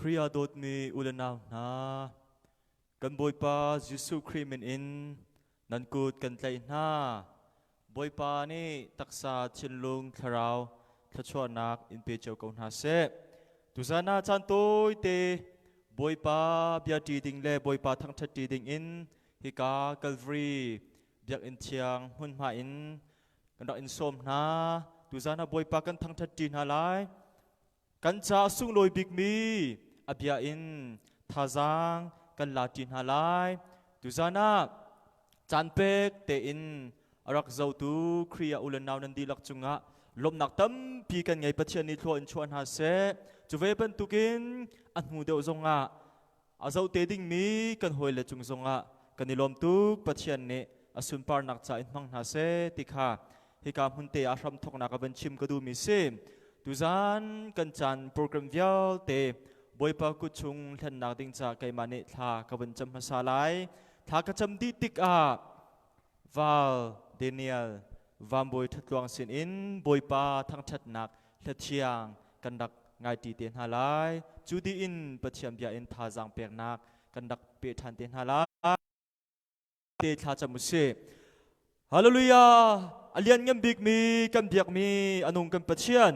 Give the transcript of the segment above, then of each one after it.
Khrih ah dawtmi u le nau hna, kan Bawipa Jesuh Khrih min in nan kut kan tlaih hna. Bawipa nih taksa, thinlung, thlarau thluachuahnak in pe cio ko hna seh. Tuzan ah caan tawite Bawipa bia ṭi ding le Bawipa thangṭhat ṭi ding in hika Calvary Biakinn thiang hmunhma in kan rak in sawm hna. Tuzan ah Bawipa kan thangṭhat ṭi hna lai. Kan ca a sunglawi bikmi a bia in thazaang kan la ṭi hna lai. Tuzan ah caan pek tein a rak zotu Khrih ah u le nau nan dihlak cungah lawmhnak tampi kan ngei. Pathian nih thlua in chuah hna seh. Cu ve bantukin a hnu deuh zongah a zoh te dingmi kan hawile cung zongah kan i lawm tuk. Pathian nih a sunparnak ca in hmang hna seh ti kha hika hmunte ah hramthawknak a van chim ka duhmi si. Tuzan kan caan program vialte Bawipa kut chung hlennak ding ca keimah nih thla ka vun cam hmasa lai. Thla ka cam dih tikah Val Daniel Vanbawi Thatluang sin in Bawipa thangṭhatnak hlathiang kan rak ngaiṭi te hna lai. Cu dih in Pathian bia in thazaang peknak kan rak pe ṭhan te hna lai. Te thla cam usih. Hallelujah! A lianngan bikmi kan biakmi a nung kan Pathian.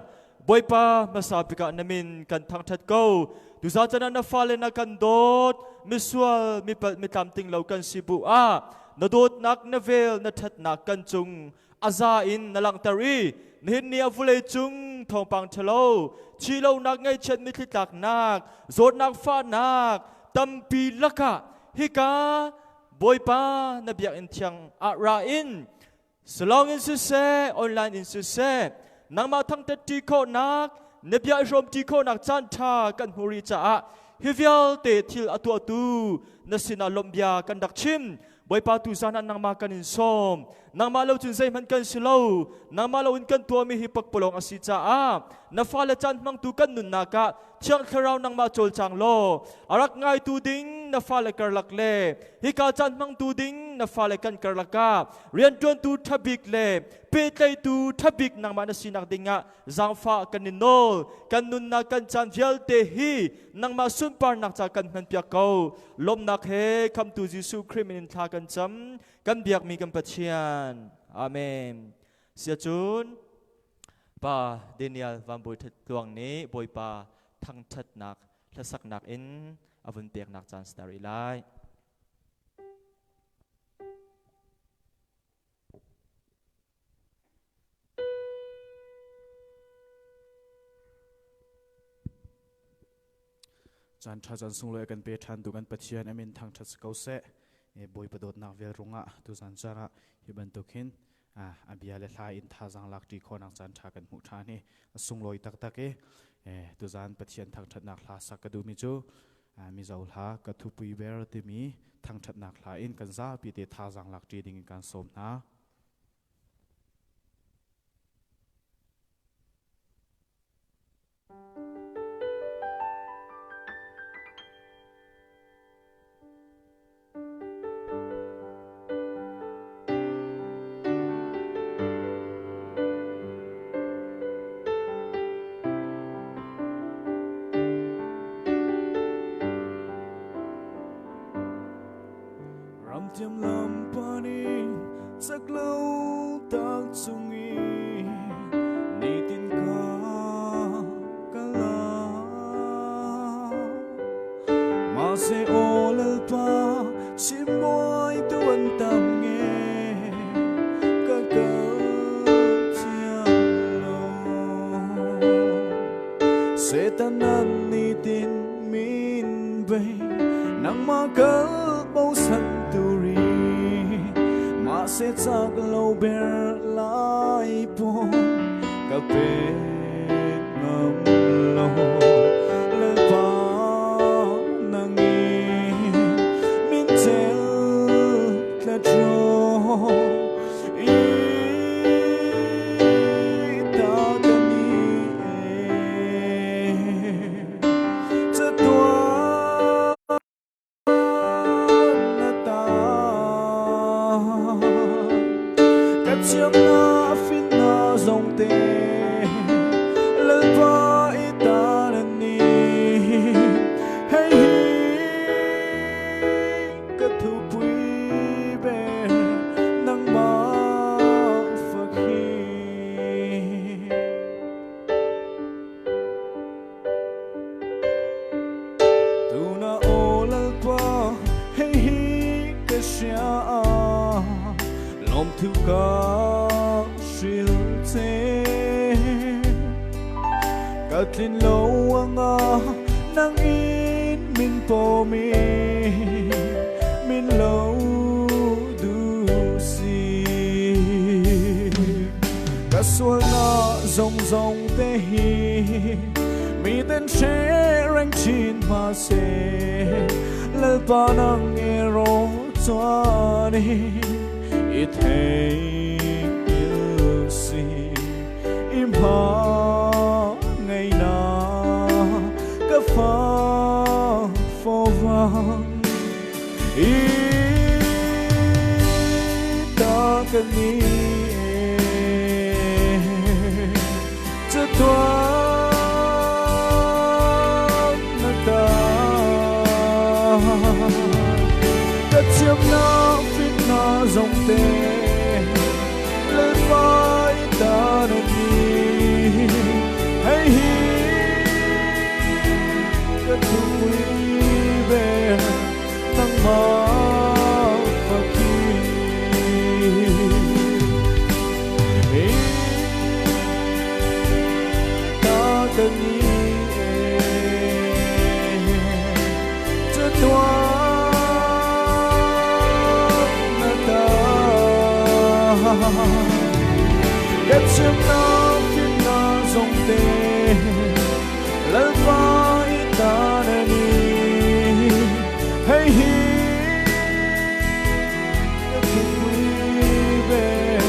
Bawipa hmasa bik ah na min kan thangṭhat ko. Tuzan chan ah na fale na kan dawt, misual, mipalh, mitlamting lo kan si bu ah na dawtnak, na vel, na ṭhatnak kan cung a za in na langhter i nihin ni a vulei cung thawngpang ṭhalo, thi lonak, ngaihchiat mitthli tlaknak, zawtnak fahnak tampi lakah hika Bawipa na biakinn thiang ah ra in salong in siseh online in siseh nangmah thangtet ṭi khawhnak na bia i hrawm ṭi khawhnak caan ṭha kan hmu rih caah hi vialte thil a tuahtu na sinah lawmh bia kan rak chim. Bawipa, tu zan ah nangmah kan in sawm. Nangmah lo cun zeihmanh kan si lo. Nangmah lo in kan tuahmi hi pakpalawng a si caah na fale caan hmangtu kan nunnak ah Thiang Thlarau nangmah cawlcang law a rak ngaitu ding na fale karlak le hika caan hmangtu ding na fale kan karlak ah rianṭuantu ṭhabik le pehtlaihtu ṭhabik nangmah na sinak dingah zaangfah kan in nawl. Kan nunnak kan caan vialte hi nangmah sunparnak ca kan hmanpiak ko. Lawmhnak he Khamtu Jesuh Khrih min in thla kan cam, kan biakmi kan Pathian. Amen. Siacun Pa Daniel Van Bawi Tluang nih Bawipa thangṭhatnak hlasaknak in a vun peknak caan si rih lai. Caan ṭha caan sunglawi kan pe ṭhan tu kan Pathian amin thangṭhat si ko seh. Bawipa dawtnak vel rungah tuzan caan ah hi bantuk hin a bia le hla in thazaang lak ṭi khawhnak caan ṭha kan hmuh ṭhan hi a sunglawi taktak i tuzan Pathian thangṭhatnak hla sak ka duhmi cu Mizo hla ka thupui ber timi thangṭhatnak hla in kan zapi te thazaang lak ṭi ding in kan sawm hna. Ramtiam lampani chaklo tak chungi nitin ka kala ma se o lalpa chimoi tu an tam nge ka kal thiam lo Satan an nitin min bei nangmah kal bosan turi ma se chak lo ber lai pon ka pe ngam lo lalpa nangi min tel tla tro i ta ka ni Ka tlin lo anga nang in min pomi min lo du si. Ka sual na zong zong te hi mi ten hre reng chin ma se lalpa nang ero chuan i thei il si im ha ngày na ka fa fo vang i ta ka niจะตัวna ta ka chiam na fit na zong te lalpa i ta na ni hei hi ka thupui ber nangmah fakhi i ta ka ni eจะตัวna ta ka chiam na fit na zong te lalpa i ta na ni hei hi ka thupui ber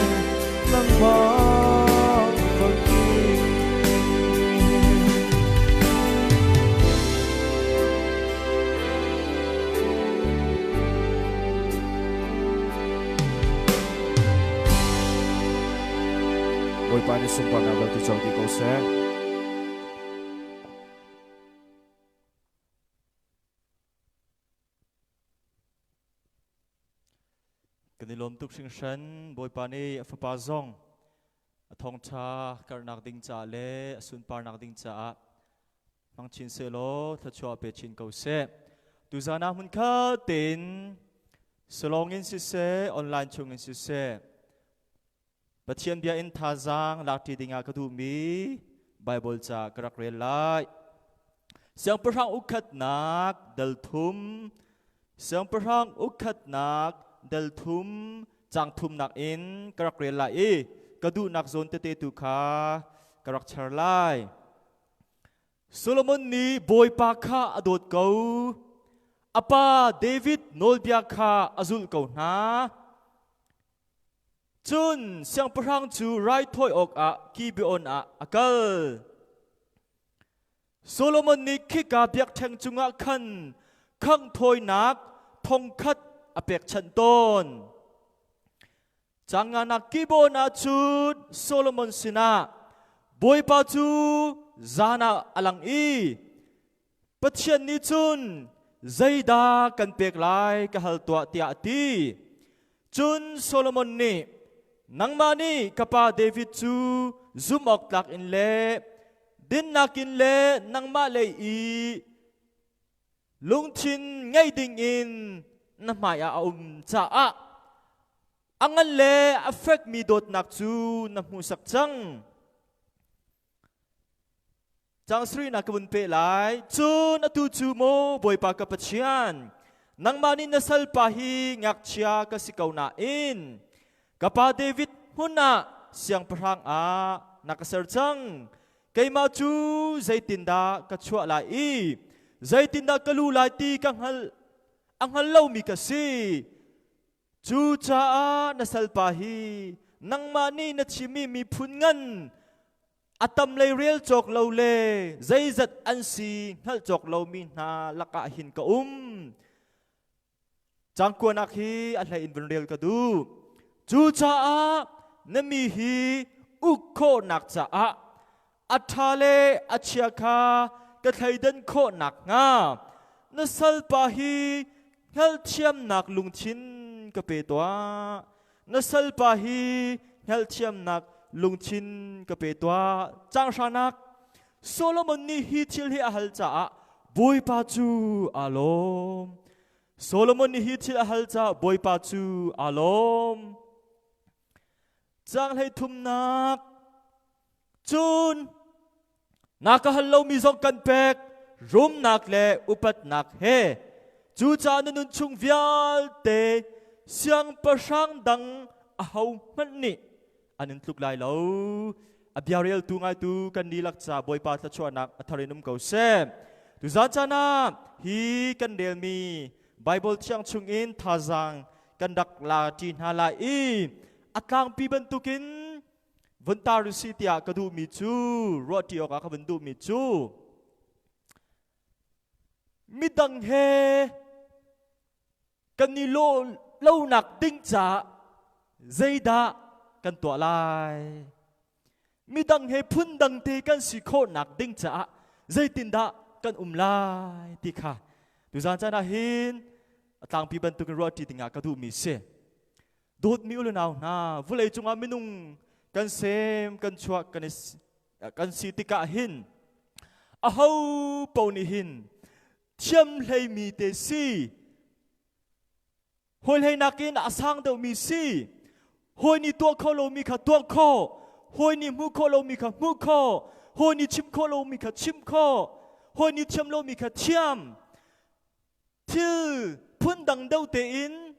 nangmah fakhi Bawipa nih sunparnak vialte co dih ko seh. Kan i lawm tuk hringhran. Bawipa nih a fapa zong a thawngṭha karhnak ding caah le a sunparnak ding caah hmang chin sehlaw thluachuah pe chin ko seh. Tuzan ah hmunkhat tein salong in siseh, online chung in siseh, Pathian bia in thazaang lakṭi dingah ka duhmi Baibal ca ka rak rel lai. Siangpahrang ukhatnak dal thum, Siangpahrang ukhatnak dal thum cang thumnak in ka rak rel lai i ka duhnak zawn tete tu kha ka rak char lai. Solomon nih Bawipa kha a dawt ko. A pa David nawlbia kha a zulh ko hna. Cun siangpahrang cu raithawi awkah Gibeon ah a kal. Solomon nih khika biakṭheng cungah khan khanghthawinak thongkhat a pekchanh tawn. Canganak Gibeon ah cun Solomon sinah Bawipa cu zan ah a lang i Pathian nih cun zeidah kan pek lai ka hal tuah tiah a ti. Cun Solomon nih nangmah nih ka pa David cu zumhawktlak in le dinnak in le nangmah lei i lungthin ngei dingin na hmaiah a um caah a ngan le a fekmi dawtnak cu na hmuhsak cang. Cang sri na ka vun pe lai. Cun atu cu maw Bawipa ka Pathian, nangmah nih na salpa hi ngakchia ka si ko nain ka pa David hmun ah siangpahrang ah na ka ser cang. Keimah cu zeitindah ka chuah lai i zeitindah ka lu lai ti ka hngal a hngal lomi ka si. Cucaah na salpa hi nangmah nih na chimmi miphun ngan a tam lei rel cawk lo le zeizat an si hngalh cawk lomi hna lakah hin ka um. Cangkuanak hi a hlei in vun rel ka duh. Cucaah na mi hi uk khawhnak caah a ṭha le a chia kha ka thleidan khawh nakhnga na salpa hi hngalhthiamnak lungthin ka pe tuah. Na salpa hi hngalhthiamnak lungthin ka pe tuah. Caang hranak Solomon nih hi thil hi a hal caah Bawipa cu aa lawm. Solomon nih hi thil a hal caah Bawipa cu aa lawm. Caang hlei thumnak Cun Na ka hal lomi zong kan pek, rumnak le upatnak he. Cucaah na nun chung vialte siangpahrang dang ahohmanh nih an in tluk lai lo. A bia reltu ngaitu kan dihlak ca Bawipa thluachuahnak a thar in um ko seh. Tuzan caan ah hi kan relmi Bible thiang chungin thazaang kan rak la ṭi hna lai i a tlangpi bantukin vun tar si tiah ka duhmi cu ruahṭi awkah ka vun duhmi cu midang he kan i lawh lonak ding caah zeidah kan tuah lai? Midang he phundang te kan si khawhnak ding caah zeitindah kan um lai ti kha tuzan caan ah hin a tlangpi bantukin ruahṭi dingah ka duhmi si. Dawtmi u le nau hna, vawlei cungah minung kan sem, kan chuah, kan i kan si tikah hin aho paoh nih hin thiam hleimi te si, hawi hlei nakin a sang deuhmi si, hawi nih tuah kho lomi kha tuah khawh, hawi nih hmuh khawh lomi kha hmuh khawh, hawi nih chim khawh lomi kha chim khawh, hawi nih thiam lomi kha thiam, thil phundang deuh tein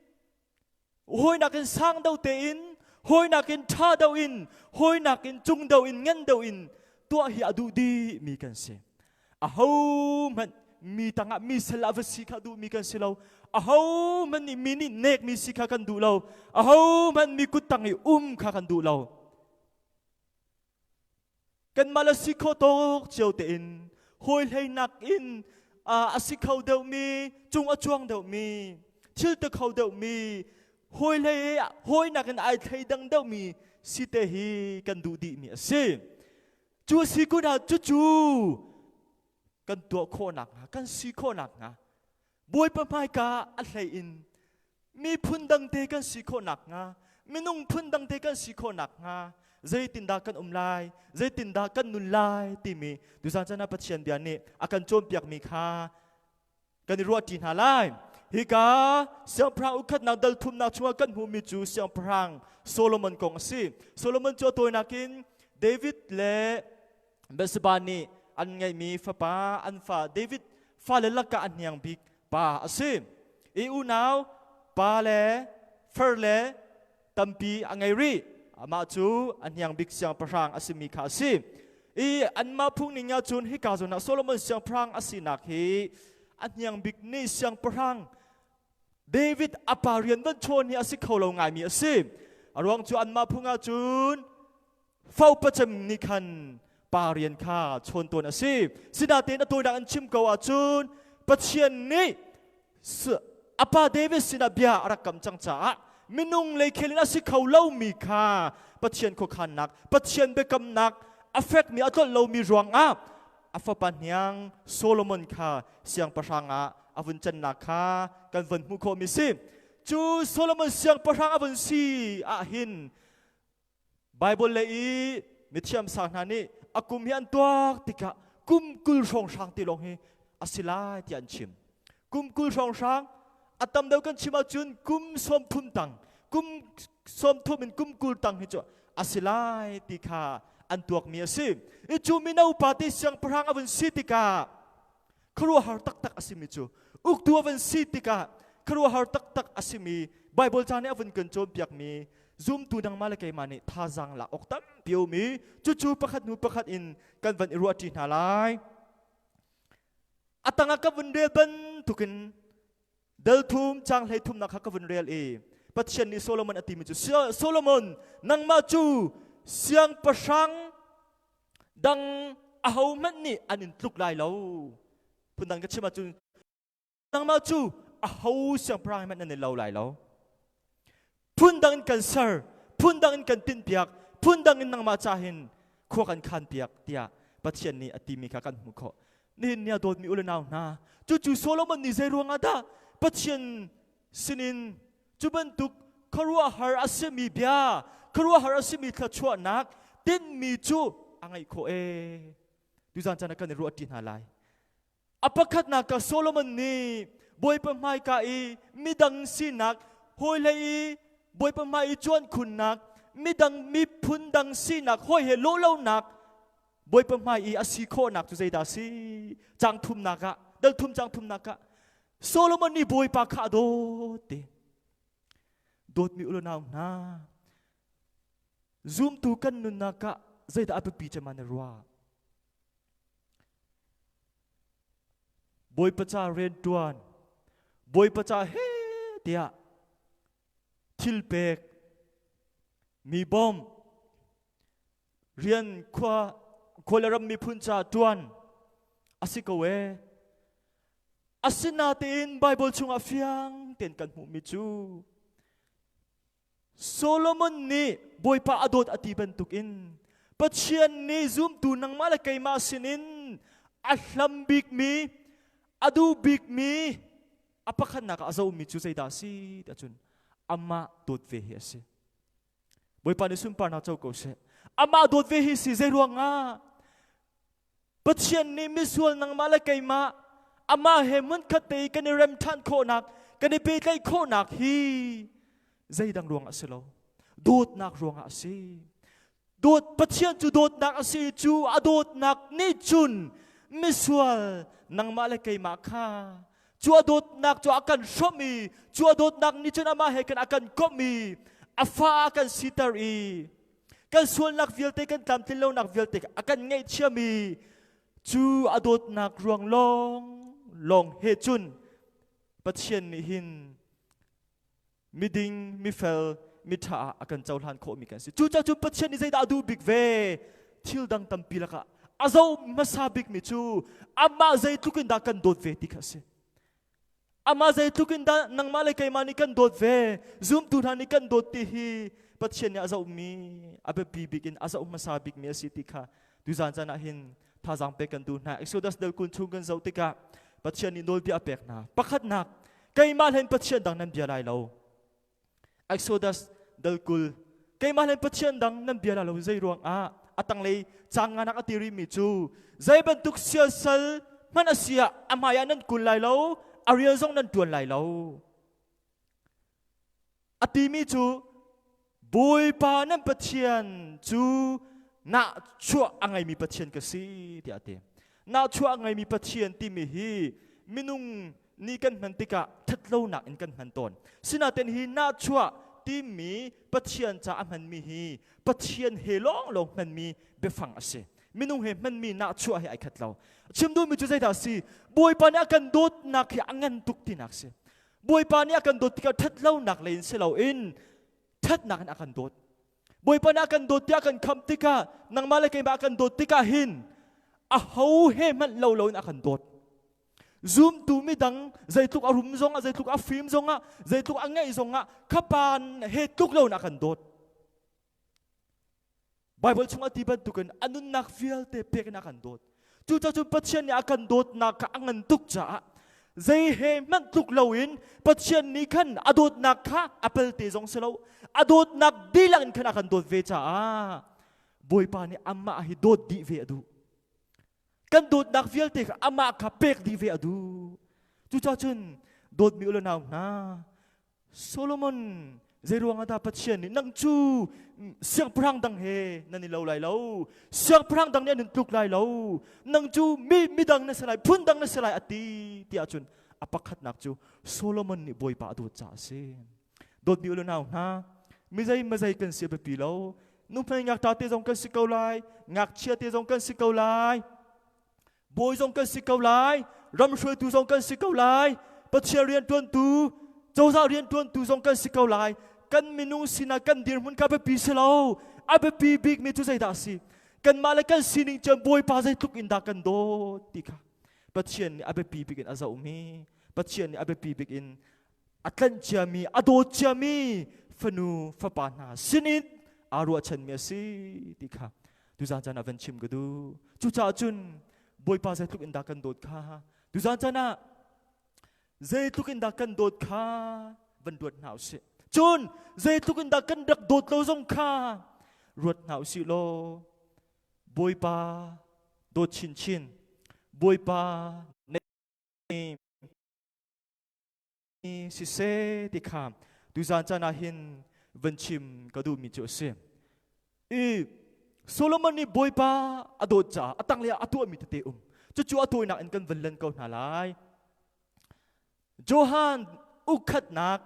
hawi nakin sang deuh tein, hawi nakin ṭha deuh in, hawi nakin cung deuh in, ngan deuh in tuah hi a duh dih mi kan si. Ahohmanh mi tangah mi sal ah va si kha duhmi kan si lo. Ahohmanh nih mi nih nekmi si kha kan duh lo. Ahohmanh mi kut tang i um kha kan duh lo. Kanmah le si kho tawk cio tein hawi hleinak in a si kho deuhmi, cung a cuang deuhmi, thil te kho deuhmi, hawi hlei hawi nakin ai thleidang deuhmi si te hi kan duh dihmi a si. Cu a si kun ah cucu kan tuah khawh nakhnga, kan si khawh nakhnga Bawipa hmaika a hlei in miphun dangte kan si khawh nakhnga, minung phun dangte kan si khawh nakhnga zeitindah kan um lai, zeitindah kan nun lai timi tuzan caan ah Pathian bia nih a kan cawnpiakmi kha kan i ruahṭi hna lai. Hika siangpahrang ukhatnak dal thumnak chungah kan hmuhmi cu siangpahrang Solomon kong a si. Solomon cu a tawinak in David le Bathsheba nih an ngeihmi fapa an fa David fale lakah a hniang bik pa a si. I unau pa le far le tampi a ngei rih. Amah cu a hniang bik siangpahrang a simi kha a si. I anmah phung ning ahcun hika zawn ah Solomon siangpahrang a sinak hi a hniang bik nih siangpahrang David a pa rian van chawn hi a si kho lo ngaimi a si. A ruang cu anmah phung ahcun Fo pacem nih khan pa rian kha chawn tawn a si. Sinain a tawinak an chim ko ahcun Pathian nih a pa David sinah bia a rak kam cang caah minung lei khel in a si kho lomi kha Pathian khuakhannak, Pathian biakamnak a fekmi a tlolh lomi ruangah a fapa hniang Solomon kha siangpahrang ah a vun cannak kha kan vun hmuh khawhmi si. Cu Solomon siangpahrang a vun si ah hin Bible lei i mithiam sang hna nih a kum hi an tuak tikah kum 20 hrawnghrang ti lawng hi a si lai tiah an chim. Kum 20 hrawnghrang a tam deuh kan chim ahcun kum 30 tang, kum 30 in kum 20 tang hi cu a si lai ti kha an tuakmi a si. I cu mino pa te siangpahrang a vun si tikah khuaruahhar taktak a simi cu uktu a van si tikah khuaruahhar taktak a simi Bible ca nih a vun kan cawnpiakmi zumtu nangmah le keimah nih thazaang lak awk tampi a um i cucu pakhat hnu pakhat in kan van i ruahṭi hna lai. A tangah ka vun rel bantukin dal thum chang hlei thumnak kha ka vun rel i Pathian nih Solomon a timi cu Solomon, nangmah cu siangpahrang dang ahohmanh nih an in tluk lai lo. Phundang ka chim ahcun nangmah cu aho siangpahrang hmanh nan i lo lai lo. Phundang in kan ser, phundang in kan tinhpiak, phundang in nangmah ca hin khua kan khanpiak tiah Pathian nih a timi kha kan hmuh khawh. Nihin ni a dawtmi u le nau hna, cucu Solomon nih zei ruangah dah Pathian sinin cu bantuk khuaruahhar a simi bia, khuaruahhar a simi thluachuahnak tinhmi cu a ngeih khawh ee? Tuzan caan ah kan i ruahṭi hna lai. A pakhatnak ah Solomon nih Bawipa hmaika i midang sinak, hawilei i Bawipa hmai i cuan khunnak, midang miphun dang sinak, hawi he lawh lonak. Bawipa hmai i a si khawhnak cu zeidah a si? Cang thumnak ah, dal thum cang thumnak ah Solomon nih Bawipa kha a dawt ti. Dawtmi u le nau hna, zumtu kan nunnak ah zeidah a biapi cem ah na ruah? Bawipa ca rianṭuan, Bawipa ca he tiah thil pek, mi bawmh, rian khua khua le ram miphun ca ṭuan a si ko ee. Asinain Baibal chungah fiang tein kan hmuhmi cu Solomon nih Bawipa a dawt a ti bantukin Pathian nih zumtu nangmah le keimah sinin a hlam bikmi, a duh bikmi, a pakhatnak ah a zohmi cu zeidah a si ti ahcun amah dawt ve hi a si. Bawipa nih sunparnak co ko seh. Amah dawt ve hi si zei ruangah Pathian nih misual nangmah le keimah amah he hmunkhat te i kan i rem ṭhan khawhnak, kan i pehtlaih khawhnak hi zeidang ruangah a si lo. Dawtnak ruangah a si. Dawt Pathian cu dawtnak a si cu a dawtnak nih cun misual nangmah le keimah kha cu a dawtnak cu a kan hrawmh i cu a dawtnak nih cun amah he kan a kan komh i a fa a kan siter i kan sualnak vialte kan tlamtlin lonak vialte a kan ngaihchiami cu a dawtnak ruang lawng lawng he cun Pathian nih hin miding mifel miṭha ah a kan cohlan khawhmi kan si. Cucaah cun Pathian nih zeidah a duh bik ve? Thil dang tampi lakah a zoh hmasa bikmi cu amah zeitluk in dah kan dawt ve ti kha a si. Amah zeitluk in dah nangmah le keimah nih kan dawt ve, zumtu hna nih kan dawt ti hi Pathian nih a zohmi, a biapi bik in a zoh hmasa bikmi a si ti kha tuzan caan ah hin thazaang pek kan duh hna. Exodus dal kun chung kan zoh tikah Pathian nih nawlbia a pek hna. Pakhatnak, keimah hlen Pathian dang nan bia lai lo. Exodus dal 20 keimah le Pathian dang nan bia la lo zei ruang ah a tanglei caang nganak a ti rihmi cu zei bantuk siasal hmanh a si ah a hmai ah nan kun lai lo a rian zong nan tuan lai lo a timi cu Bawipa nan Pathian cu nahchuah a ngeimi Pathian ka si tiah a ti nahchuah a ngeimi Pathian timi hi minung nih kan hman tikah ṭhatlonak in kan hman tawn. Sinain hi nahchuah timi Pathian ca a hmanmi hi Pathian he lawnglawng hmanmi biafang a si. Minung he hmanmi nahchuah he ai khat lo. Chim duhmi cu zeidah a si? Bawipa nih a kan dawtnak hi a ngan tuk tinak a si. Bawipa nih a kan dawt tikah ṭhatlonak lei in si loin ṭhatnak in a kan dawt. Bawipa nih a kan dawt tiah a kan khamh tikah nangmah le keimah a kan dawt tikah hin aho he hmanh lo loin a kan dawt. Zumtu midang zeitluk a rum zongah, zeitluk a fim zongah, zeitluk a ngeih zongah khapa he tluk loin a kan dawt. Bible chung a ti bantukin a nunnak vialte pek in a kan dawt. Cucaah cun Pathian nih a kan dawtnak kha a ngan tuk caah zei he hmanh tluk loin Pathian nih khan a dawtnak kha a pelte zong si lo a dawtnak dihlak in khan a kan dawt ve caah Bawipa nih amah hi dawt dih ve a duh. Kan dawtnak vialte kha amah kha pek dih ve a duh. Cucaah cun dawtmi u le nau hna Solomon zeiruang ah dah Pathian nih nang cu siangpahrang dang he nan i lo lai lo siangpahrang dang nih an in tluk lai lo nang cu mi midang na si lai phun dang na si lai a ti tiah cun a pakhatnak cu Solomon nih Bawipa a dawt caah a si dawtmi u le nau hna mizei mazei kan si a biapi lo nuhmei ngakṭa te zong kan si ko lai ngakchia te zong kan si ko lai bawi zong kan si ko lai ram hruaitu zong kan si ko lai Pathian rianṭuantu cozah rianṭuantu zong kan si ko lai kan minung sinah kan dirhmun kha biapi si lo a biapi bikmi cu zeidah a si kanmah le kan sining cun Bawipa zeitluk in dah kan dawt ti kha Pathian nih a biapi bik in a zohmi Pathian nih a biapi bik in a tlanh ciami a dawt ciami fanu fapa hna sinin aa ruahchanmi a si ti kha tuzan caan ah van chim ka duh cucaah cun Bawipa zeitluk in dah kan dawt kha tuzan caan ah zeitluk in dah kan dawt kha van ruat hna usih cun zeitluk in dah kan rak dawt lo zong kha ruat hna usih law Bawipa dawt chinchin Bawipa siseh ti kha tuzan caan ah hin van chim ka duhmi cu a si. I Solomon nih Bawipa a dawt caah a tanglei ah a tuahmi tete um. Cucu a tawinak in kan van len ko hna lai. Johan ukhatnak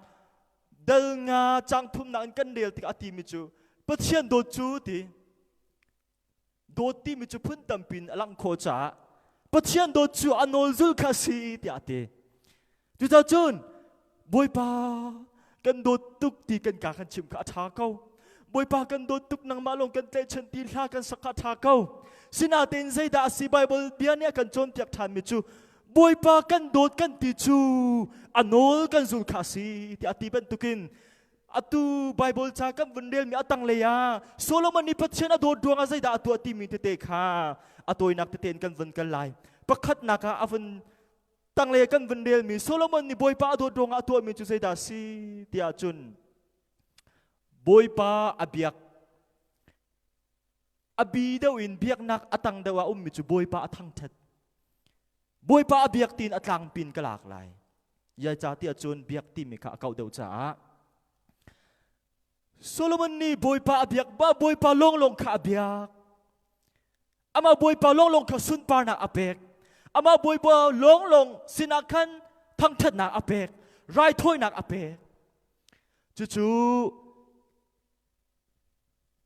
dal nga cang thumnak in kan rel tikah a timi cu Pathian dawt cu ti dawt timi cu phun tampi in a langh khawh caah Pathian dawt cu a nawl zul kha si tiah a ti. Cucaah cun Bawipa kan dawt tuk ti kan ka kan chim kha a ṭha ko. Bawipa kan dawt tuk nangmah lawng kan tlaihchan ti hla kan sak kha a ṭha ko. Sinain zeidah a si Bible bia nih a kan cawnpiak ṭhanmi cu Bawipa kan dawt kan ti cu a nawl kan zul kha a si tiah a ti bantukin atu Bible ca kan vun relmi a tanglei ah Solomon nih Pathian a dawt ruangah zeidah a tuah timi tete kha a tawinak tete in kan vun kal lai. Pakhatnak ah a vun tanglei kan vun relmi Solomon nih Bawipa a dawt ruangah a tuahmi cu zeidah a si tiah cun Bawipa a biak a bi deuh in biaknak a tang deuh ah ummi cu Bawipa a thangṭhat. Bawipa a biak tiin a tlangpin ka lak lai. Yai ca tiah cun biak timi kha a kauh deuh caah Solomon nih Bawipa a biak ba Bawipa lawnglawng kha a biak. Amah Bawipa lawnglawng kha sunparnak a pek. Amah Bawipa lawnglawng sinah khan thangṭhatnak a pek. Raithawinak a pek. Cucu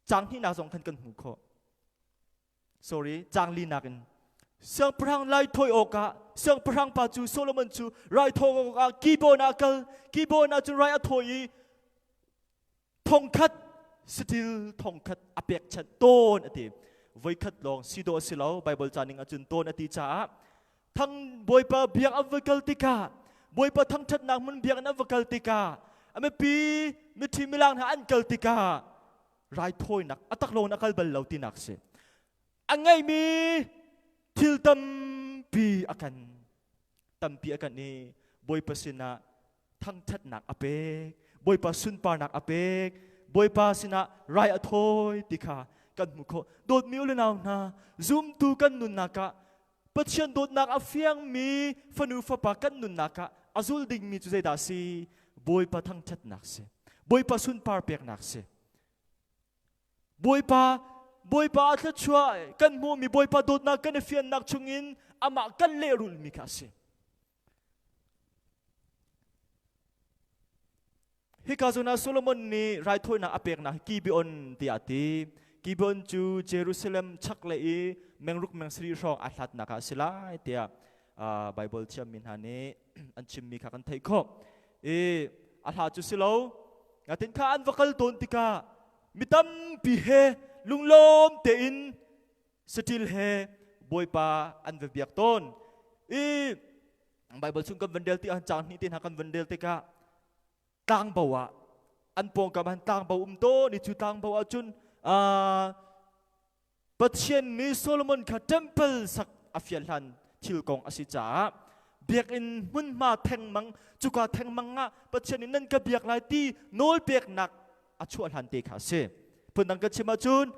Caang hnihnak zong khan kan hmuh khawh. Sorry, caang linak in. Siangpahrang laithawi awkah siangpahrang pa cu Solomon cu raithawi awkah Gibeon ah a kal. Gibeon ah cun rai a thawi i thongkhat saṭil thongkhat a pekchanh tawn a ti. Voikhat lawng si dawh a si lo Bible ca ning ahcun tawn a ti caah thang Bawipa biak an va kal tikah Bawipa thangṭhatnak hmun biakinn an va kal tikah a mipi mithi milang hna an kal tikah raithawinak a taklawng in a kal bal lo tinak si a ngeimi thil tampi a kan tampi a kan i Bawipa sinah thangṭhatnak a pek Bawipa sunparnak a pek Bawipa sinah rai a thawi ti kha kan hmuh khawh dawtmi u le nau hna zumtu kan nunnak ah Pathian dawtnak a fiangmi fanu fapa kan nunnak ah a zul dingmi cu zeidah a si? Bawipa thangṭhatnak si. Bawipa sunpar peknak si. Bawipa Bawipa a thluachuah kan hmuhmi Bawipa dawtnak kan i fiannak chungin amah kan lehrulmi kha a si. Hika zawn ah Solomon nih raithawinak a peknak hi Gibeon tiah a ti. Gibeon cu Jerusalem chaklei i mengruk meng sarih hrawng aa hlatnak ah a si lai tiah Baibal thiammi hna nih an chimmi kha kan theih khawh. I a hla cu si lo. Natin kha an va kal tawn tikah mi tampi he lunglawm tein saṭil he Bawipa an va biak tawn. I Baibal chung kan van rel tikah caang hnih te hna kan van rel tikah tlangbo ah an pawngkam han tlangbo um tawn i cu tlangbo ah cun Pathian nih Solomon kha temple sak a fial hlan thil kong a si caah biakinn hmunhma thengmang cuka thengmang ah Pathian nih nan ka biak lai ti nawl peknak a chuah hlan te kha a si. Phundang kan chim ahcun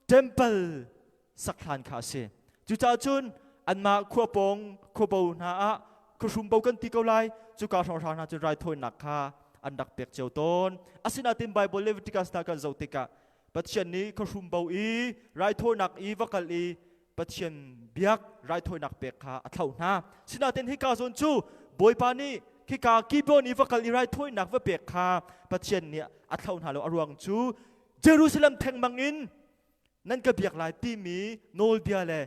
temple sak hlan kha a si. Cucaah cun anmah khua pawng khuabo hna ah khuahrumbo kan ti ko lai cuka hrawnghrang hna cu raithawinak kha an rak pek cio tawn. Asinain Bible Leviticus hna kan zoh tikah Pathian nih khuahrumbo i raithawinak i va kal i Pathian biak raithawinak pek kha a thlauh hna. Sinain hika zawn cu Bawipa nih khika Gibeon i va kal i raithawinak va pek kha Pathian nih a thlauh hna lo a ruang cu Jerusalem thengmang in nan ka biak lai timi nawlbia le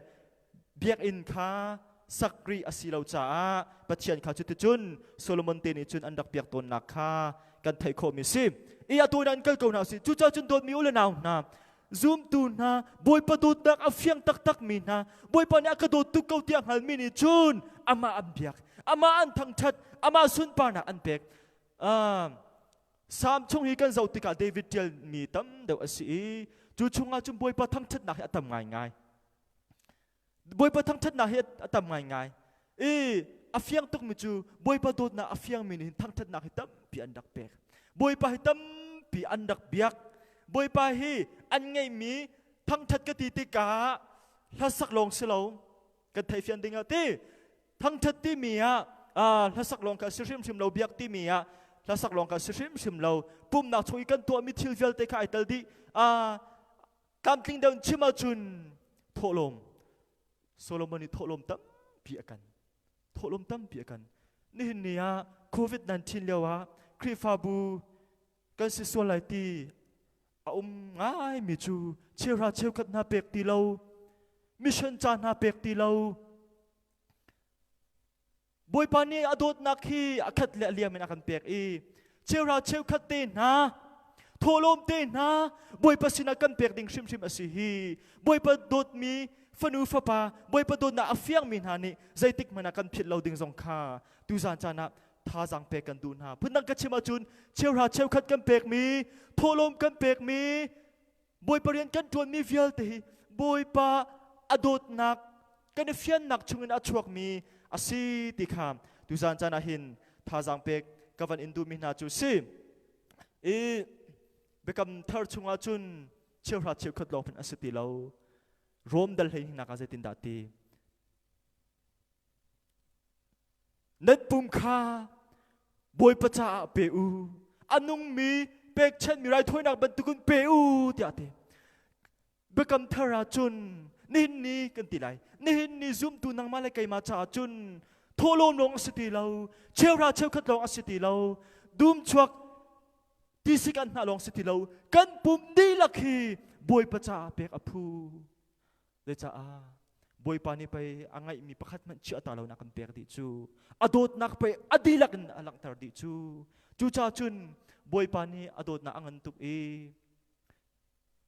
biakinn kha sak rih a si lo caah Pathian kha cuticun Solomon te nih cun an rak biak tawnnak kha kan theih khawhmi si. I atu in an kal ko hna usih. Cucaah cun dawtmi u le nau hna, zumtu hna, Bawipa dawtnak a fiang taktakmi hna, Bawipa nih a ka dawt tuk ko tiah hngalmi nih cun amah an biak, amah an thangṭhat, amah sunparnak an pek. Salm chung hi kan zoh tikah David ṭialmi tam deuh a si i cu chungah cun Bawipa thangṭhatnak hi a tam ngaingai. Bawipa thangṭhatnak hi a tam ngaingai. I a fiang tukmi cu Bawipa dawtnak a fiangmi nih hin thangṭhatnak hi tampi an rak pek. Bawipa hi tampi an rak biak. Bawipa hi an ngeihmi thangṭhat ka ti tikah hlasak lawng si lo kan theihfian ding ah ti Thangṭhat timi ah hlasak lawng kha si hrimhrim lo, biak timi ah hlasak lawng kha si hrimhrim lo. Pumnak chung i kan tuahmi thil vialte kha ai tel dih. Tlamtling deuh in chim ahcun thawhlawm Solomon nih thawhlawm tampi a kan. Thawhlawm tampi a kan. Nihin ni ah COVID-19 lio ah Khrihfabu kan si sual lai ti a um ngaimi cu cheuhra cheukhat hna pek ti lo, mission ca hna pek ti lo, Bawipa nih a dawtnak hi a khat le a liam in a kan pek i cheuhra cheukhat te hna thawhlawm te hna Bawipa sinah kan pek ding hrimhrim a si hi. Bawipa dawtmi fanu fapa Bawipa dawtnak a fiangmi hna nih zeitik hmanh ah kan philh lo ding zong kha tuzan caan ah thazaang pek kan duh hna. Phundang ka chim ahcun cheuhra cheukhat kan pekmi thawhlawm kan pekmi Bawipa rian kan ṭuanmi vialte hi Bawipa a dawtnak kan i fiannak chungin a chuakmi a si ti kha tuzan caan ah hin thazaang pek ka van in duhmi hna cu si. I biakam thar chungah cun cheuhra cheukhat lawng hmanh a si ti lo. Rom dal hlei hinak ah zeitindah ti? Nan pum kha Bawipa caah pe u. A nungmi pekchanhmi raithawinak bantukin pe u tiah a ti. Biakam thar ah cun nihin ni kan ti lai. Nihin ni zumtu nangmah le keimah caah cun thawhlawm lawng a si ti lo, cheuhra cheukhat lawng a si ti lo, dum chuak tisik an hnah lawng si ti lo, kan pum dihlak hi Bawipa caah pek a phu. Zeicah Bawipa nih pei a ngaihmi pakhat hmanh chiah ta lo in a kan pek dih cu. A dawtnak pei a dihlak in a langhter dih cu. Cucaah cun Bawipa nih a dawtnak a ngan tuk i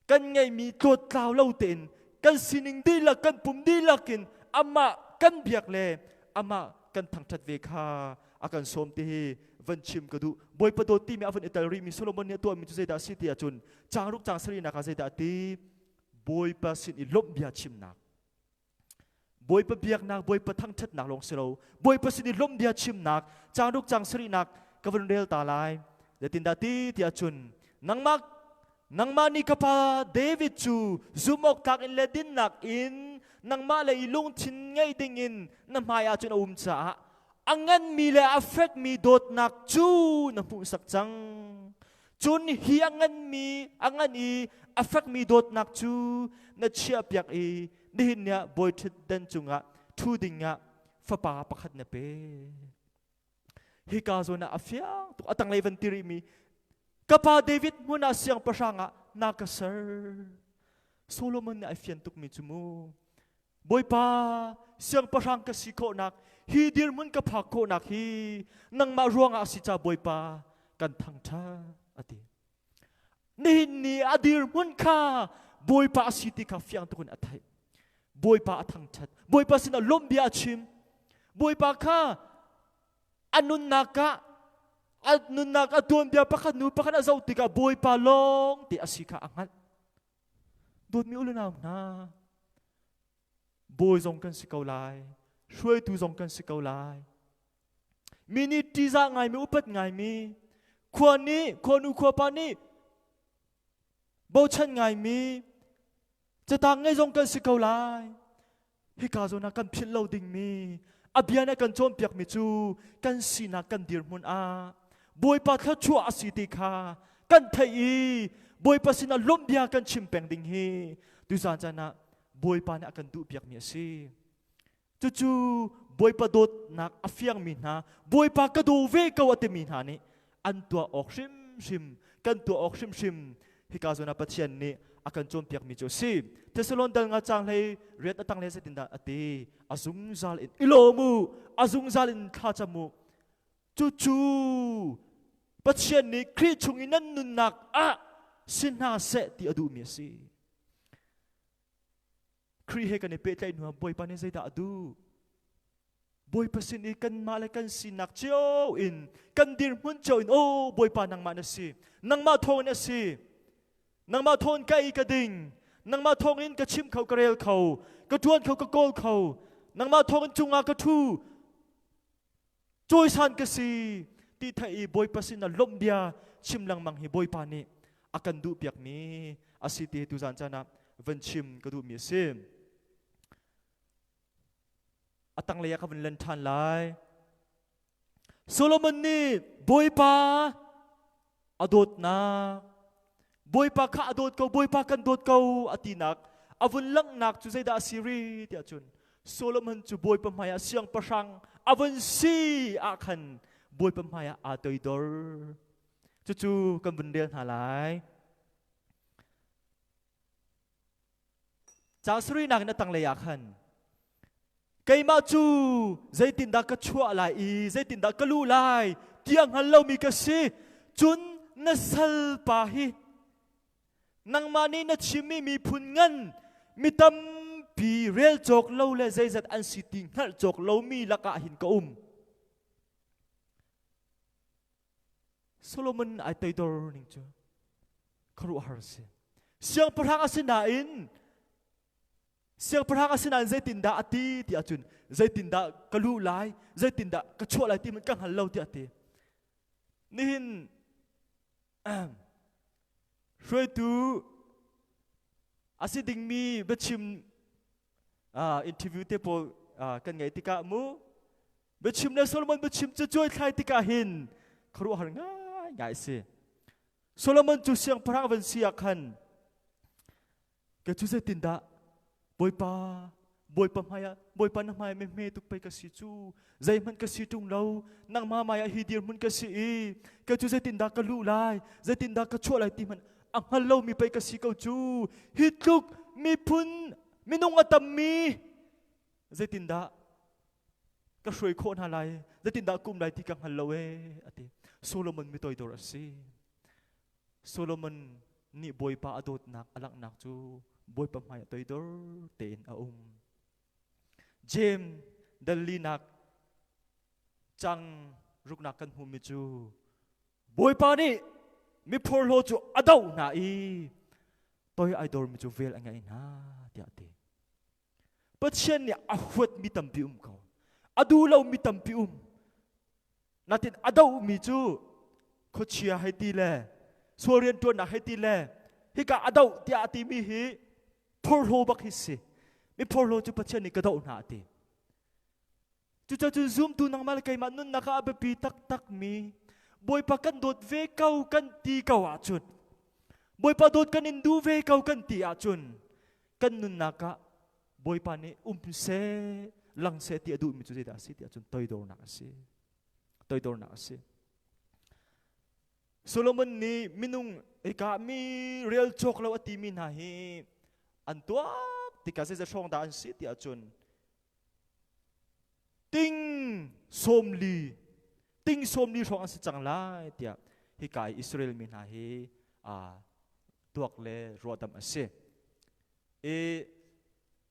kan ngeihmi tlawttlau lo tein kan sining dihlak kan pum dihlak in amah kan biak le amah kan thangṭhat ve kha a kan sawm ti hi van chim ka duh. Bawipa dawt timi a van i tel rihmi Solomon nih a tuahmi cu zeidah a si ti ahcun caang ruk caang sarihnak ah zeidah a ti? Bawipa sin i lawmh bia chimnak. Bawipa biaknak, Bawipa thangṭhatnak lawng si lo, Bawipa sin i lawmh bia chimnak, caang ruk caang sarihnak ka vun rel ta lai. Zeitindah ti tiah cun nangmah nangmah nih ka pa David cu zumh awk tlak in le dinnak in nangmah le i lungthin ngei dingin na hmai ah cun a um caah a nganmi le a fekmi dawtnak cu na hmuhsak cang. Cun hi a nganmi a ngan i a fekmi dawtnak cu na chiahpiak i nihin ni ah bawi ṭhutdan cungah ṭhu dingah fapa pakhat na pe. Hika zawn ah a fiang tuk a tanglei van ti rihmi ka pa David hmun ah siangpahrang ah na ka ser. Solomon nih ai fian tukmi cu mu. Bawipa siangpahrang ka si khawhnak hi dirhmun ka phak khawhnak hi nangmah ruangah a si ca Bawipa kan thangṭhat a ti. Nihin ni a dirhmun kha Bawipa a si ti kha fiang tuk in a theih. Bawipa a thangṭhat. Bawipa sinah lawmh bia a chim. Bawipa kha a nunnak ah a nunnak a tuanbia pakhat nu pakhat a zoh tikah Bawipa lawng te a si kha a hngalh. Dawtmi u le nau hna, bawi zong kan si ko lai, hruaitu zong kan si ko lai. Mi nih ṭihzah ngaimi, upat ngaimi, khua nih, khuanu khuapa nih bochan ngaimi, catang ngei zong kan si ko lai. Hika zawn ah kan philh lo dingmi, a bia nih a kan cawnpiakmi cu kan sinak kan dirhmun ah Bawipa thluachuah a si ti kha kan theih i Bawipa sinah lawmh bia kan chim peng ding hi tuzan caan ah Bawipa nih a kan duhpiakmi a si. Cucu Bawipa dawtnak a fiangmi hna, Bawipa ka daw ve ko a timi hna nih an tuah awk hrimhrim, kan tuah awk hrimhrim hika zawn ah Pathian nih a kan cawnpiakmi cu a si. Thessalon dal nga caang hlei riat a tang le zeitindah a ti? A zungzal in i lawm u, a zungzal in thla cam u. Cucu Pathian nih Khrih chung i nan nunnak ah si hna seh ti a duhmi a si. Khrih he kan i pehtlaih hnu ah Bawipa nih zeidah a duh? Bawipa sin i kanmah le kan sinak cio in kan dirhmun cio in aw Bawipa nangmah na si nangmah thawngin a si nangmah thawngin ka ei ka ding nangmah thawngin ka chim kho ka rel kho ka ṭuan kho ka kawl kho nangmah thawngin cungah ka ṭhu cawisan ka si ti theih i Bawipa sin ah lawmh bia chim lengmang hi Bawipa nih a kan duh piakmi a si ti tuzan caan ah van chim ka duhmi a si. A tanglei ah ka vun len ṭhan lai. Solomon nih Bawipa a dawtnak, Bawipa kha a dawt ko, Bawipa kan dawt ko a tinak a vun langhnak cu zeidah a si ri tiah cun Solomon cu Bawipa hmaiah siangpahrang a vun si ah khan Bawipa hmaiah aa toidor. Cucu kan vun rel hna lai. Caang sarihnak in a tanglei ah khan keimah cu zeitindah ka chuah lai i zeitindah ka luh lai tiah hngal lomi ka si cun na salpa hi nangmah nih na chimmi miphun ngan mi tampi rel cawk lo le zeizat an si ti hngalh cawk lomi lakah hin ka um. Solomon ai toidor ning cu khuaruahhar a si. Siangpahrang a si nain siangpahrang a si nain zeitindah a ti ti ahcun zeitindah ka luh lai, zeitindah ka chuah lai ti hmanh ka hngal lo tiah a ti. Nihin hruaitu a si dingmi biachim interview te pawl kan ngaih tikah mu biachim le Solomon biachim cu cuai thlai tikah hin khuaruahhar ngaingai a si. Solomon cu siangpahrang van si ah khan ke cu zeitindah Bawipa Bawipa hmaiah Bawipa na hmai me hme tuk pei ka si cu zeihmanh ka si ṭung lo nangmah hmaiah hi dirhmun ka si i ke cu zeitindah ka luh lai zeitindah ka chuah lai ti hmanh a hngal lomi pei ka si ko cu hi tluk miphun minung a tammi zeitindah ka hruai khawh hna lai zeitindah kum lai ti ka hngal lo ee a ti. Solomon mi toidor a si. Solomon nih Bawipa a dawtnak a langhnak cu Bawipa hmai a toidor tein a um. James dallinak cang ruknak kan hmuhmi cu Bawipa nih mi phorhlaw cu a doh hna i toi ai dormi cu vel a ngei hna tiah a ti. Pathian nih a huatmi tampi um ko. A duh lomi tampi um. Natin a dohmi cu khuachia hei ti le sual rianṭuannak hei ti le hika a doh tiah a timi hi phorhlaw bak hi si. Mi phorhlaw cu Pathian nih ka doh hna a ti. Cucaah zumtu nangmah le keimah nunnak ah a biapi taktakmi Bawipa kan dawt ve ko kan ti ko ahcun Bawipa dawt kan in duh ve ko kan ti ahcun kan nunnak ah Bawipa nih um seh lang seh ti a duhmi cu zeidah a si ti ahcun toidornak a si. Toidornak a si. Solomon nih minung hika mi rel cawk lo a timi hna hi an tuak tikah zeizat hrawng dah an si ti ahcun Ting 40, ting 40 hrawng an si cang lai tiah hika i Israel mi hna hi tuak le ruahdamh a si. I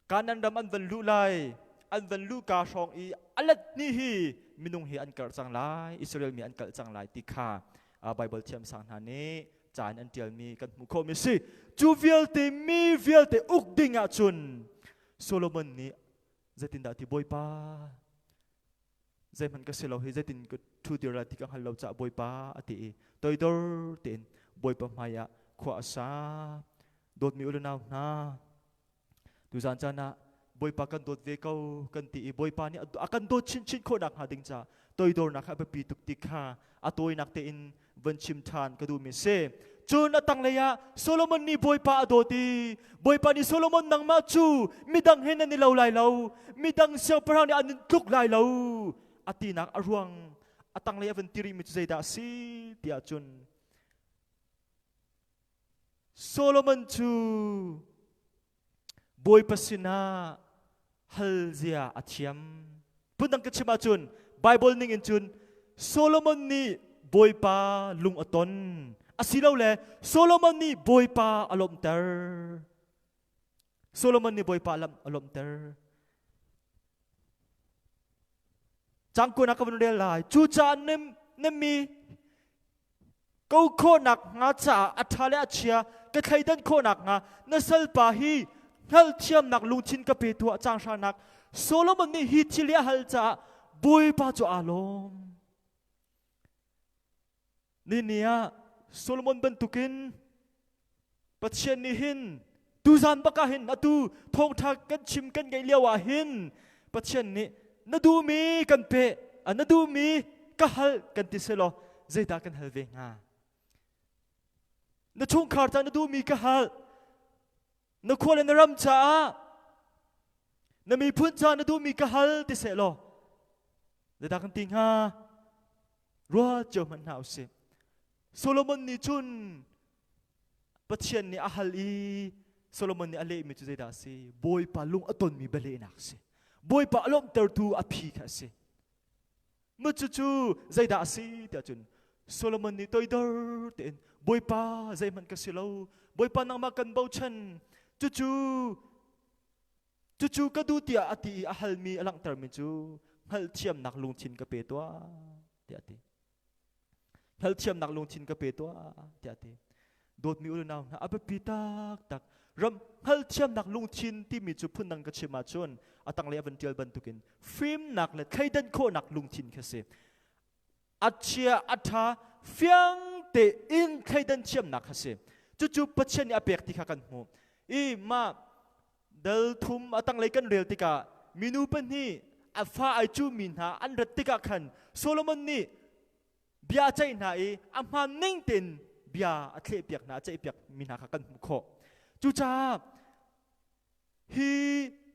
Kanan ram an van luh lai, an van luh ka hrawng i a let ni hi minung hi an karh cang lai, Israel mi an kalh cang lai ti kha Bible thiamsang hna nih ca in an ṭialmi kan hmuh khawhmi a si. Cu vialte mi vialte uk ding ahcun Solomon nih zeitindah ti Bawipa zeihmanh ka si lo hi zeitin ka ṭhu dir lai ti ka hngal lo caah Bawipa a ti i toidor tein Bawipa hmaiah khua a sa. Dawtmi u le nau hna, tuzan caan ah Bawipa kan dawt ve ko kan ti i Bawipa nih a kan dawt chinchin khawh nakhnga ding ca toidornak kha a biapi tuk ti kha a tawinak tein von chim ṭhan ka duhmi si. Cun a tanglei ah Solomon nih Bawipa a dawt i Bawipa nih Solomon nangmah cu midang he nan i lo lai lo, midang siangpahrang nih an in tluk lai lo a tinak a ruang a tanglei a vun ti rihmi cu zeidah a si tiah cun Solomon cu Bawipa sinah hal zia a thiam. Phundang ka chim ahcun Bible ning in cun Solomon nih Bawipa lung a ton. Asilole Solomon nih Bawipa a lawmhter. Solomon nih Bawipa a lawmhter. Cangkuan ah ka vun rel lai. Cucaah na mi ko khawhnak hnga caah a ṭha le a chia ka thleidan khawhnak hnga na salpa hi hngalhthiamnak lungthin ka pe tuah. Caang hranak Solomon nih hi thil hi a hal caah Bawipa cu aa lawm. Nini ah Solomon bantukin Pathian nih hin tuzan bak ah hin atu thawngṭha kan chim kan ngeih lio ah hin Pathian nih na duhmi kan pe na duhmi ka hal kan ti selaw zeidah kan hal ve hnga? Na chungkhar ca na duhmi ka hal. Na khua le na ram caah na miphun caah na duhmi ka hal ti seh law zeidah kan ti hnga? Ruat cio hmanh hna usih. Solomon nih cun Pathian nih a hal i Solomon nih a lehmi cu zeidah a si? Bawipa lung a tonmi bialehnak a si. Bawipa a lawmhtertu a phi kha a si. Mu cucu zeidah a si tiah cun Solomon nih toidor tein Bawipa zeihmanh ka si lo Bawipa nangmah kan bochan cucu cucu ka duh tiah a ti i a halmi a langhtermi cu hngalhthiamnak lungthin ka pe tuah tiah a ti. Hngalhthiamnak lungthin ka pe tuah tiah a ti. Dawtmi u le nau hna, a biapi taktak. Ram hngalhthiamnak lungthin timi cu phundang ka chim ahcun a tanglei a van ṭial bantukin fimnak le thleidan khawhnak lungthin kha si. A chia a ṭha fiang tein thleidan thiamnak kha si. Cucu Pathian nih a pek ti kha kan hmuh. I mah dal thum a tanglei kan rel tikah minu pahnih a fa ai cuhmi hna an rat tikah khan Solomon nih bia a ceih hna i a hmaan ning tein bia a thlehpiak hna a ceihpiak mi hna kha kan hmuh khawh. Cucaah hi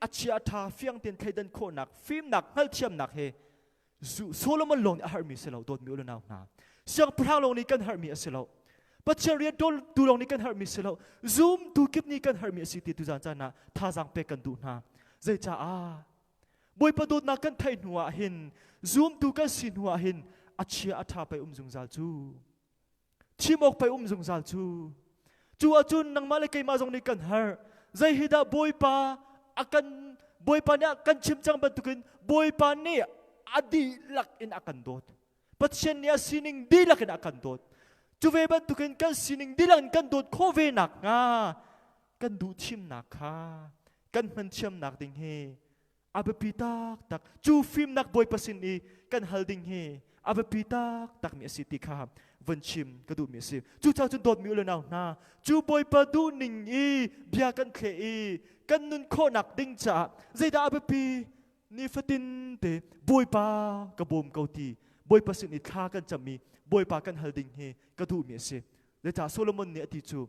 a chia a ṭha fiang tein thleidan khawhnak fimnak hngalhthiamnak he Solomon lawng nih a harmi si lo dawtmi u le nau hna. Siangpahrang lawng nih kan harmi a si lo. Pathian rian tu lawng nih kan harmi si lo. Zumtu kip nih kan harmi a si ti tuzan caan ah thazaang pek kan duh hna. Zeicaah? Bawipa dawtnak kan theih hnu ah hin zumtu kan si hnu ah hin a chia a ṭha pei um zungzal cu. Thim awk pei um zungzal cu. Cu ahcun nangmah le keimah zong nih kan har. Zei hi dah Bawipa a kan Bawipa nih a kan chim cang bantukin Bawipa nih a dihlak in a kan dawt. Pathian nih a sining dihlak in a kan dawt. Cu ve bantukin kan sining dihlak in kan dawt khawh ve nakhnga kan duh thimnak kha kan hman thiamnak ding hi a biapi taktak. Cu fimnak Bawipa sin i kan hal ding hi a biapi taktakmi a si ti kha von chim ka duhmi a si. Cucaah cun dawtmi u le nau hna, cu Bawipa duhning i bia kan thleh i kan nun khawhnak ding caah zeidah a biapi? Nifatin te Bawipa ka bawm ko ti Bawipa sin i thla kan cam i Bawipa kan hal ding hi ka duhmi a si. Zeicah Solomon nih a ti cu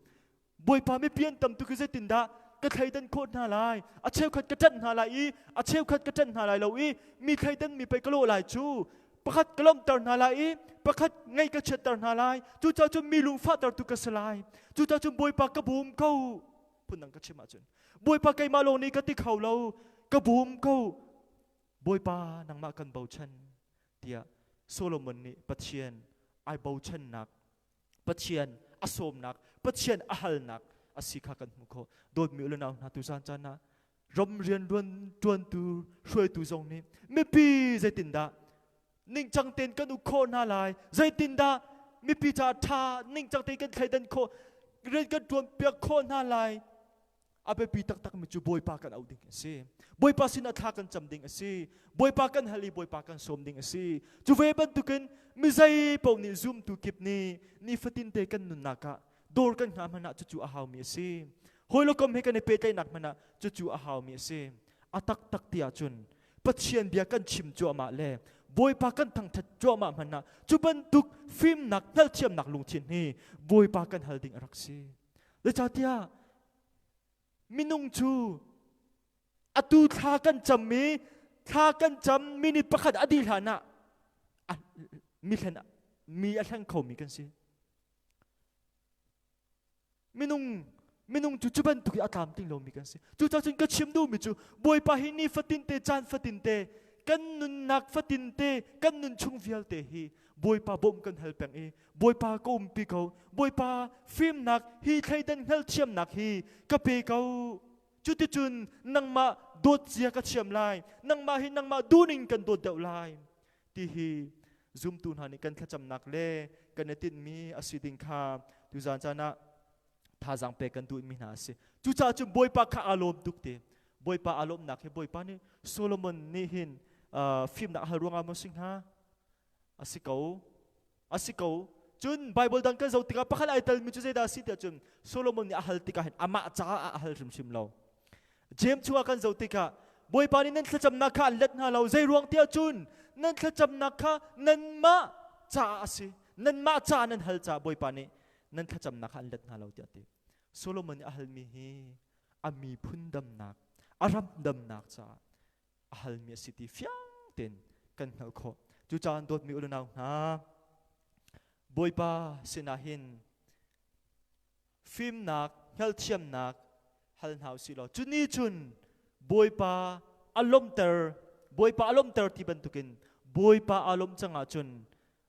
Bawipa mipi an tam tuk i zeitindah ka thleidan khawh hna lai? A cheukhat ka ṭanh hna lai i a cheukhat ka ṭanh hna lai lo i mi thleidan mi pei ka lawh lai cu. Pakhat ka lawmhter hna lai i pakhat ngaih ka chiatter hna lai. Cucaah cun mi lungfahtertu ka si lai. Cucaah cun Bawipa ka bawm ko. Phundang ka chim ahcun Bawipa keimah lawng nih ka ti kho lo. Ka bawm ko. Bawipa nangmah kan bochan tiah Solomon nih Pathian ai bochannak Pathian a sawmnak, Pathian a halnak a si kha kan hmuh khawh. Dawtmi u le nau hna tuzan caan ah ram rian ṭuantu hruaitu zong nih mipi zeitindah ningcang tein kan uk khawh hna lai, zeitindah mipi caah ṭha ningcang tein kan thleidan khawh, rian kan ṭuanpiak khawh hna lai A biapi taktakmi cu Bawipa kan auh ding a si. Bawipa sinah thla kan cam ding a si. Bawipa kan hal i Bawipa kan sawm ding a si. Cu ve bantukin mi zei paoh nih zumtu kip nih nifatin te kan nunnak ah dawr kan hngah hmanh ah cucu a haumi a si. Hawi le kom he kan i pehtlaihnak hmanh ah cucu a haumi a si. A taktak ti ahcun Pathian bia kan chim cuahmah le Bawipa kan thangṭhat cuahmah hmanh ah cu bantuk fimnak hngalhthiamnak lungthin hi Bawipa kan hal ding a rak si. Zeicahtiah minung cu atu thla kan cam i thla kan cam minute pakhat a dih hlan ah mi hlen mi a hleng khomi kan si. Minung minung cu cu bantuk i a tlamtling lomi kan si. Cucaah cun ka chim duhmi cu Bawipa hi ni fatin te caan fatin te kan nunnak fatin te kan nun chung vialte hi Bawipa bawmh kan hal peng i Bawipa ka umpi ko Bawipa fimnak hi thleidan hngalhthiamnak hi ka pe ko cuticun nangmah dawt zia ka thiam lai nangmah hi nangmah duhning kan dawt deuh lai ti hi zumtu hna nih kan thlacamnak le kan i tinhmi a si ding kha tuzan caan ah thazaang pek kan duhmi hna a si cucaah cun Bawipa kha aa lawm tuk te Bawipa aa lawmnak hi Bawipa nih Solomon nih hin fimnak a hal ruangah maw si hnga a si ko A si ko. Cun Bible dang kan zoh tikah pakhat ai telmi cu zeidah a si tiah cun Solomon nih a hal tikah hin amah caah a hal hrimhrim lo. James chungah kan zoh tikah Bawipa nih nan thlacamnak kha an let hna lo. Zei ruang tiah cun nan thlacamnak kha nanmah caah a si. Nanmah caah nan hal caah Bawipa nih Nan thlacamnak kha an let hna lo tiah a ti. Solomon nih a halmi hi a miphun damnak, a ram damnak caah a halmi a si ti fiang tein kan hngalh khawh. Cucaah dawtmi u le nau hna, Bawipa sinah hin fimnak, hngalhthiamnak hal hna usih law cu ni cun Bawipa a lawmhter, Bawipa a lawmhter ti bantukin Bawipa aa lawmh cang ahcun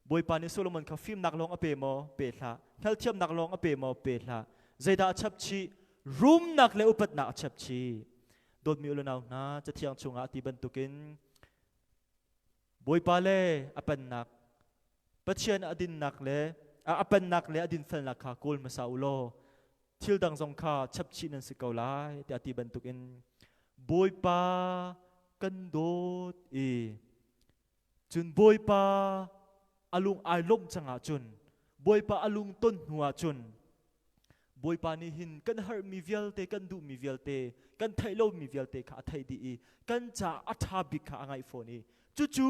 Bawipa nih Solomon kha fimnak lawng a pe maw? Pe hlah. Hngalhthiamnak lawng a pe maw? Pe hlah. Zeidah a chap chih? Rumnak le upatnak a chap chih. Dawtmi u le nau hna, Cathiang chungah a ti bantukin Bawipa le a pennak, Pathian a dinnak le a pennak le a dinfelnak kha kawl hmasa u law thil dang zong kha chapchih nan si ko lai tiah ti bantukin Bawipa kan dawt i cun Bawipa a lung ai lawmh cang ahcun Bawipa a lung ton hnu ahcun Bawipa nih hin kan harmi vialte kan duhmi vialte kan theih lomi vialte kha a theih dih i kan caah a ṭha bik kha a ngaih fawn i cucu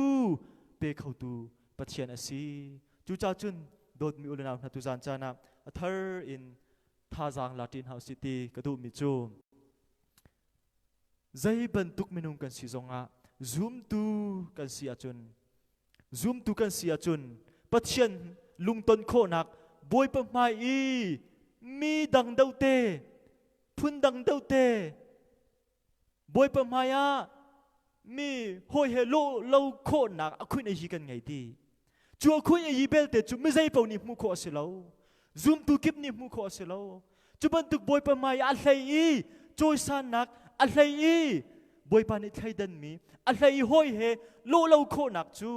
pe khotu Pathian a si. Cucaah cun dawtmi u le nau hna tuzan caan ah a thar in thazaang la ṭi hna usih ti ka duhmi cu zei bantuk minung kan si zongah zumtu kan si ahcun zumtu kan si ahcun Pathian lungton khawhnak Bawipa hmai i mi dang deuhte phun dang deuhte Bawipa hmai ah mi hawi he lawh lo khawhnak a khuin hi kan ngei ti cu a khuin hi belte cu mi zei paoh nih hmuh khawh a si lo zumtu kip nih hmuh khawh a si lo cu bantuk Bawipa hmai ah a hlei i cawisannak a hlei i Bawipa nih thleidanmi a hlei i hawi he lawh lo khawhnak cu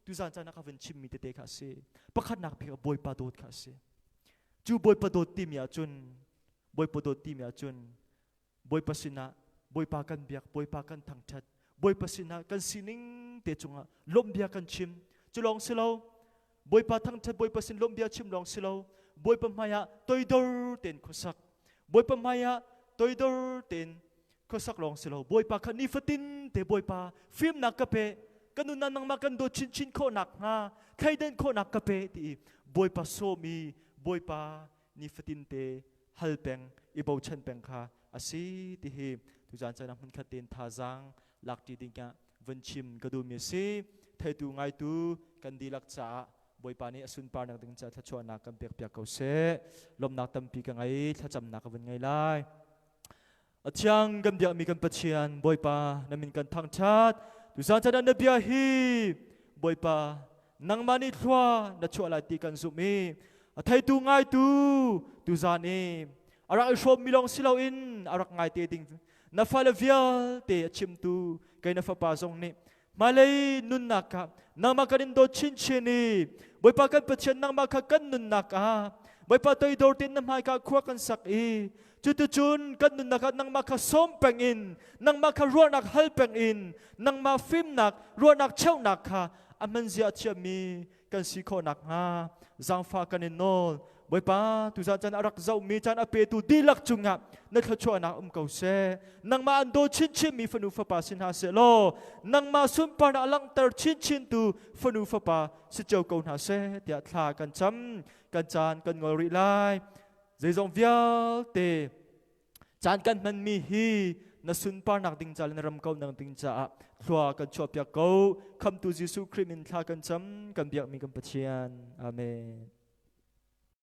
tuzan caan ah ka vun chimmi tete kha a si. Pakhatnak bik ah Bawipa dawt kha a si. Cu Bawipa dawt timi ahcun Bawipa dawt timi ahcun Bawipa sinah Bawipa kan biak, Bawipa kan thangṭhat, Bawipa sinah kan sining te cungah lawmhbia kan chim. Cu lawng si lo, Bawipa thangṭhat, Bawipa sin lawmhbia chim lawng si lo, Bawipa hmaiah toidor tein khuasak. Bawipa hmaiah toidor tein khuasak lawng si lo, Bawipa kha nifatin te Bawipa fimnak ka pe, ka nunnak nangmah kan dawt chinchin khawh nakhnga, thleidan khawhnak ka pe ti i Bawipa sawm i Bawipa nifatin te hal peng i bochan peng kha a si ti hi tuzan caan ah hmunkhat tein thazaang lakṭi ding ah vun chim ka duhmi a si. Theitu ngaitu kan dihlak caah Bawipa nih a sunparnak ding caah thluachuahnak kan pekpiak ko seh. Lawmhnak tampi ka ngei, thlacamnak ka vun ngei lai. A thiang kan biakmi kan Pathian Bawipa na min kan thangṭhat. Tuzan caan ah na bia hi Bawipa nangmah nih thlua na chuah lai ti kan zumh i a theitu ngaitu tuzan i a rak i hrawmmi lawng si loin a rak ngai te ding na fale vialte a chimtu kei na fapa zong nih hmailei nunnak ah nangmah kan in dawt chinchin i Bawipa kan Pathian nangmah kha kan nunnak ah Bawipa toidor tein na hmaika khua kan sak i cuticun kan nunnak ah nangmah kha sawm peng in nangmah kha ruahnak hal peng in nangmah fimnak ruahnak cheuhnak kha a hmanzia a thiammi kan si khawh nakhnga zaangfah kan in nawl. Bawipa, tuzan caan a rak zohmi caan a petu dihlak cungah na thluachuahnak um ko seh. Nangmah an daw chinchinmi fanu fapa si hna seh law, nangmah sunparnak a langhter chinchintu fanu fapa si cio ko hna seh tiah thla kan cam. Kan caan kan ngol rih lai. Zeizong vialte Caan kan hmanmi hi na sunparnak ding ca le na ram kauhnak ding caah thlua kan chuahpiak ko. Khamtu Jesuh Khrih min thla kan cam, kan biakmi kan Pathian. Amen.